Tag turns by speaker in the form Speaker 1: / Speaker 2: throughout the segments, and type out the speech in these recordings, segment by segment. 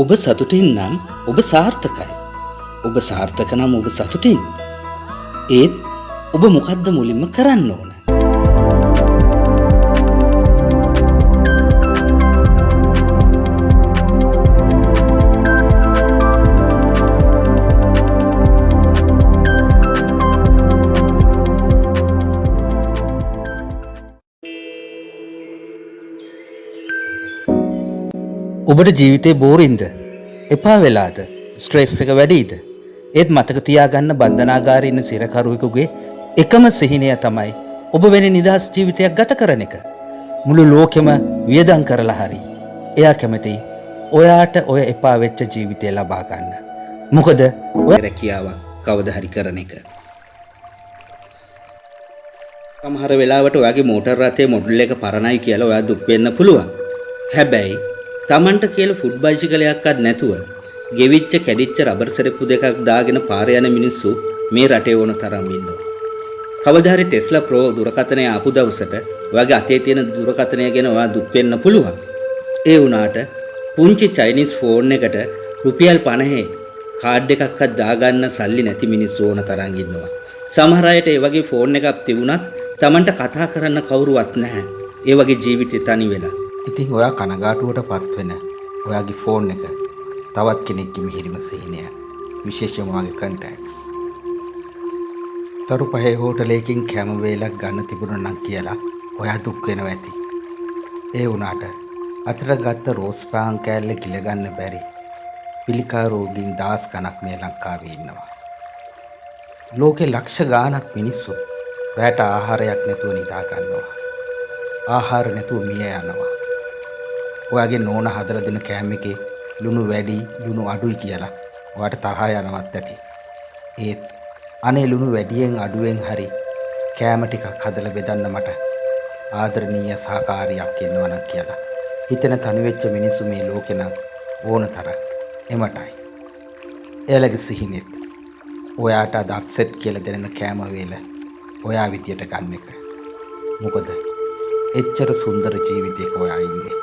Speaker 1: ඔබ සතුටින් නම් ඔබ සාර්ථකයි. ඔබ සාර්ථක නම් ඔබ සතුටින්. ඒත් ඔබ මොකද්ද මුලින්ම කරන්න ඕන? ඔබට ජීවිතේ බෝරින්ද? එපා වෙලාද? ස්ට්‍රෙස් එක වැඩිද? ඒත් මතක තියාගන්න බන්ධනාගාරේ ඉන්න සිරකරුවෙකුගේ එකම සිහිනය තමයි ඔබ වෙන නිදහස් ජීවිතයක් ගත කරන එක. මුළු ලෝකෙම වියදම් කරලා හරි එයා කැමති ඔයාට ඔය එපා වෙච්ච ජීවිතය ලබා ගන්න. මොකද ඔය රැකියාවක් කවදා හරි කරන එක. සමහර වෙලාවට ඔයාගේ මෝටර් රථයේ මොඩල් එක පරණයි කියලා ඔයා දුක් වෙන්න පුළුවන්. හැබැයි තමන්ට කියලා ෆුඩ් බයිසිකලයක්වත් නැතුව ගෙවිච්ච කැඩිච්ච රබර් සෙරප්පු දෙකක් දාගෙන පාර යන මිනිස්සු මේ රටේ ඕන තරම් ඉන්නවා. කවදා හරි ටෙස්ලා ප්‍රෝ දුරකථනය ආපු දවසට ඔයාගේ අතේ තියෙන දුරකථනය ගැන ඔයා දුක් වෙන්න පුළුවන්. ඒ වුණාට පුංචි චයිනීස් ෆෝන් එකට රුපියල් 50 කාඩ් එකක්වත් දාගන්න සල්ලි නැති මිනිස්සු ඕන තරම් ඉන්නවා. සමහර අයට ඒ වගේ ෆෝන් එකක් තිබුණත් තමන්ට කතා කරන්න කවුරුවත් නැහැ. ඒ වගේ ජීවිතේ තනි වෙලා. ඉතින් ඔයා කනගාටුවට පත් වෙන ඔයාගේ ෆෝන් එක තවත් කෙනෙක්ගේ මිහිරිම සිහිනය, විශේෂයෙන්ම ඔයාගේ කන්ටැක්ට්ස්. තරු පහේ හෝටලයකින් කැම වේලක් ගන්න තිබුණා නම් කියලා ඔයා දුක් වෙනවා ඇති. ඒ වුණාට අතට ගත්ත රෝස් පාන් කෑල්ල ගිල ගන්න බැරි පිළිකා රෝගීන් දහස් ගණක් මේ ලංකාවේ ඉන්නවා. ලෝකේ ලක්ෂ ගාණක් මිනිස්සු රැට ආහාරයක් නැතුව නිදා ගන්නවා. ආහාර නැතුව මිය යනවා. ඔයාගේ නෝන හදලා දෙන කෑම එකේ ලුණු වැඩි ලුණු අඩුයි කියලා ඔයාට තරහා යනවත් ඇති. ඒත් අනේ ලුණු වැඩියෙන් අඩුවෙන් හරි කෑම ටිකක් හදලා බෙදන්න මට ආදරණීය සහකාරියක් ඉන්නවා නම් කියලා හිතෙන තනි වෙච්ච මිනිස්සු මේ ලෝකේ නම් ඕන තරම් එමටයි. එයාලගේ සිහිනෙත් ඔයාට අද අප්සෙට් කියලා දැනෙන කෑම වේල ඔයා විදියට ගන්න එක. මොකද එච්චර සුන්දර ජීවිතයක ඔයා ඉන්නේ.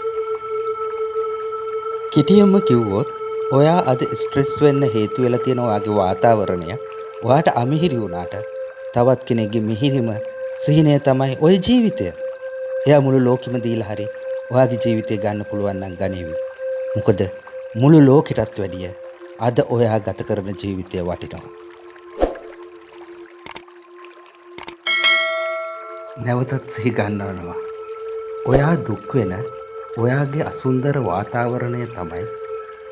Speaker 1: කෙටියෙන්ම කිව්වොත් ඔයා අද ස්ට්‍රෙස් වෙන්න හේතු වෙලා තියෙන ඔයාගේ වාතාවරණය ඔයාට අමිහිරි වුණාට තවත් කෙනෙක්ගේ මිහිරිම සිහිනය තමයි ඔය ජීවිතය. එයා මුළු ලෝකෙම දීලා හරි ඔයාගේ ජීවිතය ගන්න පුළුවන් නම් ගනීවි. මොකද මුළු ලෝකෙටත් වැඩිය අද ඔයා ගත කරන ජීවිතය වටිනවා. නැවතත් සිහි ගන්නවනවා. ඔයා දුක් වෙන ඔයාගේ අසුන්දර වාතාවරණය තමයි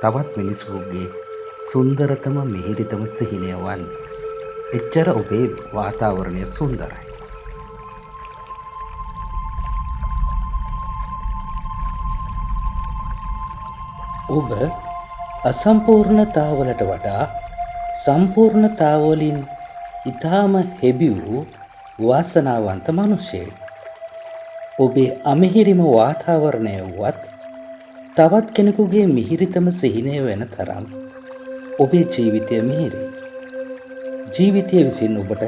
Speaker 1: තවත් මිනිසුන්ගේ සුන්දරතම මිහිරිතම සිහිනය වන්නේ. එච්චර ඔබේ වාතාවරණය සුන්දරයි. ඔබ අසම්පූර්ණතාවලට වඩා සම්පූර්ණතාවලින් ඉතාම හෙබි වූ වාසනාවන්ත මනුෂ්‍යයෙක්. ඔබේ අමිහිරිම වාතාවරණය වුවත් තවත් කෙනෙකුගේ මිහිරිතම සිහිනය වෙන තරම් ඔබේ ජීවිතය මිහිරි. ජීවිතය විසින් ඔබට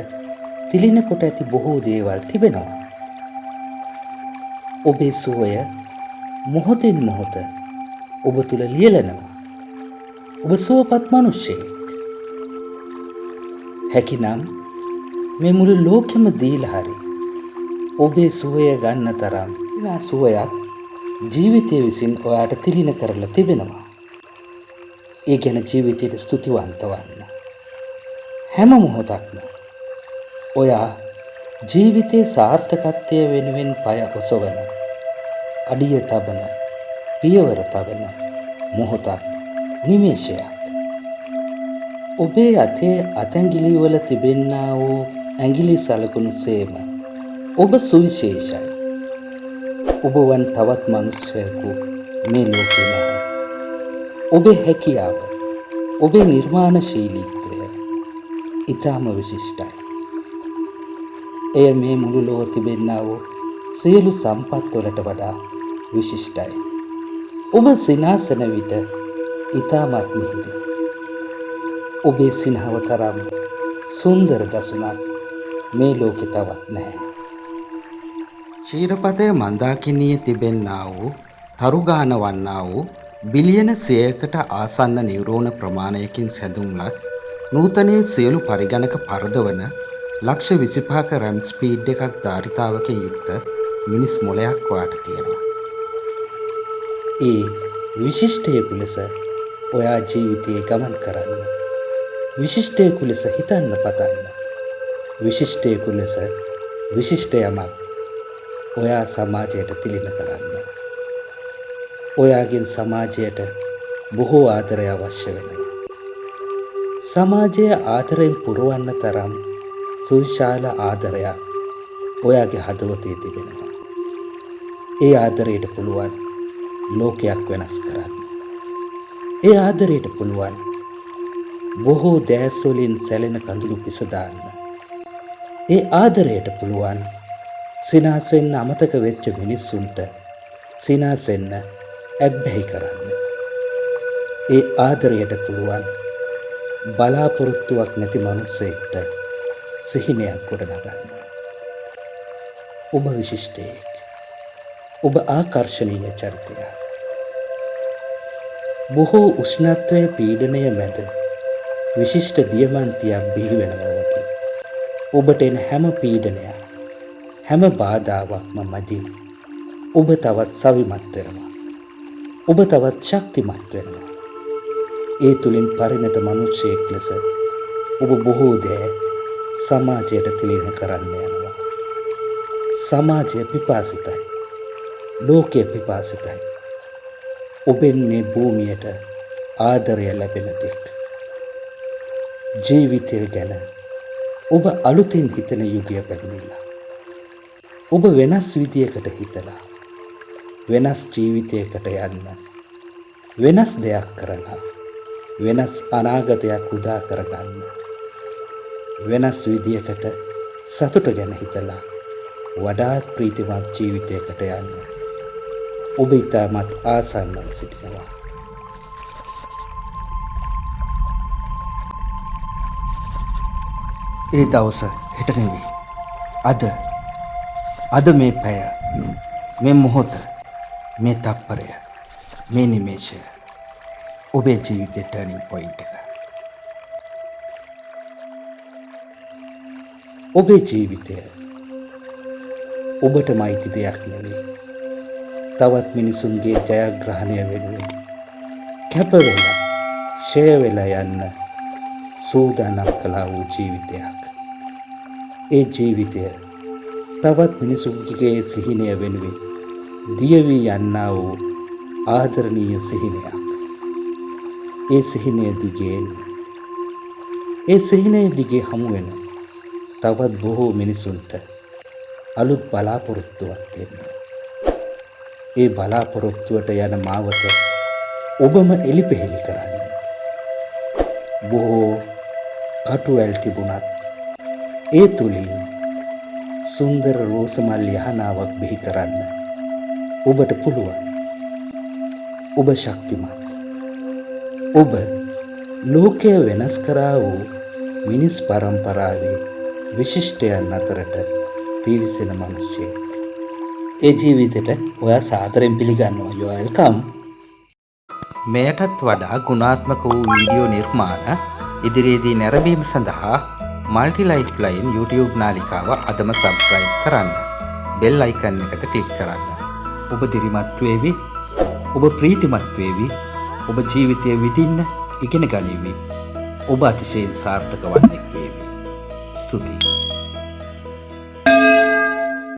Speaker 1: තිලින කොට ඇති බොහෝ දේවල් තිබෙනවා. ඔබේ සුවය මොහොතින් මොහොත ඔබ තුළ ලියලනවා. ඔබ සුවපත් මනුෂ්‍යයෙක්. හැකිනම් මේ මුළු ලෝකෙම දීලා හරි ඔබේ සුවය ගන්න තරම් වෙනා සුවයක් ජීවිතය විසින් ඔයාට තිලින කරලා තිබෙනවා. ඒ ගැන ජීවිතයට ස්තුතිවන්ත වන්න. හැම මොහොතක්ම ඔයා ජීවිතයේ සාර්ථකත්වය වෙනුවෙන් පය ඔසවන, අඩිය තබන, පියවර තබන මොහොතක්, නිමේෂයක්. ඔබේ අතේ අතැඟිලි වල තිබෙන්නා වූ ඇඟිලි සලකුණු සේම ඔබ සුවිශේෂයි. ඔබ වන් තවත් මනුෂ්‍යයෙකු මේ ලෝකේ නැහැ. ඔබේ හැකියාව, ඔබේ නිර්මාණශීලීත්වය ඉතාම විශිෂ්ටයි. එය මේ මුළු ලොව තිබෙන්නා වූ සියලු සම්පත් වලට වඩා විශිෂ්ටයි. ඔබ සිනාසන විට ඉතාමත් මිහිරි. ඔබේ සිනහව තරම් සුන්දර දසුනක් මේ ලෝකේ තවත් නැහැ. ක්ෂීරපතය මන්දාකිනියේ තිබෙන්නා වූ තරුගාන වන්නා වූ බිලියන 100කට ආසන්න නියුරෝන ප්‍රමාණයකින් සැඳුම් ලත් නූතනයේ සියලු පරිගණක පරදවන ලක්ෂ 25ක රැම් ස්පීඩ් එකක් ධාරිතාවකින් යුක්ත මිනිස් මොළයක් ඔයාට තියෙනවා. ඒ විශිෂ්ටයෙකු ලෙස ඔයා ජීවිතයේ ගමන් කරන්න. විශිෂ්ටයෙකු ලෙස හිතන්න පතන්න. විශිෂ්ටයෙකු ලෙස විශිෂ්ට යමක් ඔයා සමාජයට තිළිණ කරන්න. ඔයාගෙන් සමාජයට බොහෝ ආදරය අවශ්‍ය වෙනවා. සමාජය ආදරයෙන් පුරවන්න තරම් සුවිශාල ආදරයක් ඔයාගේ හදවතේ තිබෙනවා. ඒ ආදරයට පුළුවන් ලෝකයක් වෙනස් කරන්න. ඒ ආදරයට පුළුවන් බොහෝ දෑස් වලින් සැලෙන කඳුළු පිස දාන්න. ඒ ආදරයට පුළුවන් සිනාසෙන්න අමතක වෙච්ච මිනිස්සුන්ට සිනාසෙන්න ඇබ්බැහි කරන්න. ඒ ආදරයට පුළුවන් බලාපොරොත්තුවක් නැති මිනිස්සෙක්ට සිහිනයක් ගොඩනගන්න. ඔබ විශිෂ්ටයෙක්. ඔබ ආකර්ෂණීය චරිතයක්. බොහෝ උෂ්ණත්වය පීඩනය මැද විශිෂ්ට දියමන්තියක් බිහි වෙනවා වගේ. ඔබට එන හැම පීඩනයක්, හැම බාධාවක්ම මැදින් ඔබ තවත් සවිමත් වෙනවා. ඔබ තවත් ශක්තිමත් වෙනවා. ඒ තුලින් පරිණත මිනිසෙක් ලෙස ඔබ බොහෝ දෑ සමාජයට තිළිණ කරන්න යනවා. සමාජය පිපාසිතයි. ලෝකය පිපාසිතයි. ඔබෙන් මේ භූමියට ආදරය ලැබෙන තෙක්. ජීවිතය ගැන ඔබ අලුතෙන් හිතන යුගය පැමිණිලා. ඔබ වෙනස් විදියකට හිතලා වෙනස් ජීවිතයකට යන්න, වෙනස් දෙයක් කරලා වෙනස් අනාගතයක් උදා කරගන්න, වෙනස් විදියකට සතුට ගැන හිතලා වඩාත් ප්‍රීතිමත් ජීවිතයකට යන්න ඔබ ඉතාමත් ආසන්නව සිටිනවා. ඒ දවස හෙට නෙවෙයි. අද අද මේ පැය, මේ මොහොත, මේ තප්පරය, මේ නිමේෂය ඔබේ ජීවිතේ ටර්නින් පොයින්ට් එක. ඔබේ ජීවිතය ඔබටම අයිති දෙයක් නෙවෙයි. තවත් මිනිසුන්ගේ ජයග්‍රහණය වෙනුවෙන් කැප වෙලා ෂය වෙලා යන්න සූදානම් කළා වූ ජීවිතයක්. ඒ ජීවිතය තවත් මිනිසුන්ගේ සිහිනය වෙනුවෙන් දියවී යන්නා වූ ආදරණීය සිහිනයක්. ඒ සිහිනය දිගේ එන්න. ඒ සිහිනය දිගේ හමු වෙන තවත් බොහෝ මිනිසුන්ට අලුත් බලාපොරොත්තුවක් දෙන්න. ඒ බලාපොරොත්තුවට යන මාවත ඔබම එලිපෙහෙලි කරන්න. බොහෝ කටු ඇල් තිබුණත් ඒ තුලින් සුන්දර රෝස මල් යහනාවක් බිහි කරන්න ඔබට පුළුවන්. ඔබ ශක්තිමත්. ඔබ ලෝකය වෙනස් කරා වූ මිනිස් පරම්පරාවේ විශිෂ්ටයන් අතරට පිවිසෙන මිනිසෙක්. ඒ ජීවිතේට ඔයා සාදරයෙන් පිළිගන්නවා. You are welcome. මෙයටත් වඩා ගුණාත්මක වූ වීඩියෝ නිර්මාණ ඉදිරියේදී නැරඹීම සඳහා මල්ටි ලයිෆ් ලයින් YouTube නාලිකාව අදම සබ්ස්ක්‍රයිබ් කරන්න. බෙල් අයිකන් එකට ක්ලික් කරන්න. ඔබ දිරිමත් වේවි. ඔබ ප්‍රීතිමත් වේවි. ඔබ ජීවිතය විඳින්න ඉගෙන ගනිවි. ඔබ අතිශයින් සාර්ථක වන්නෙක් වේවි. ස්තුතියි.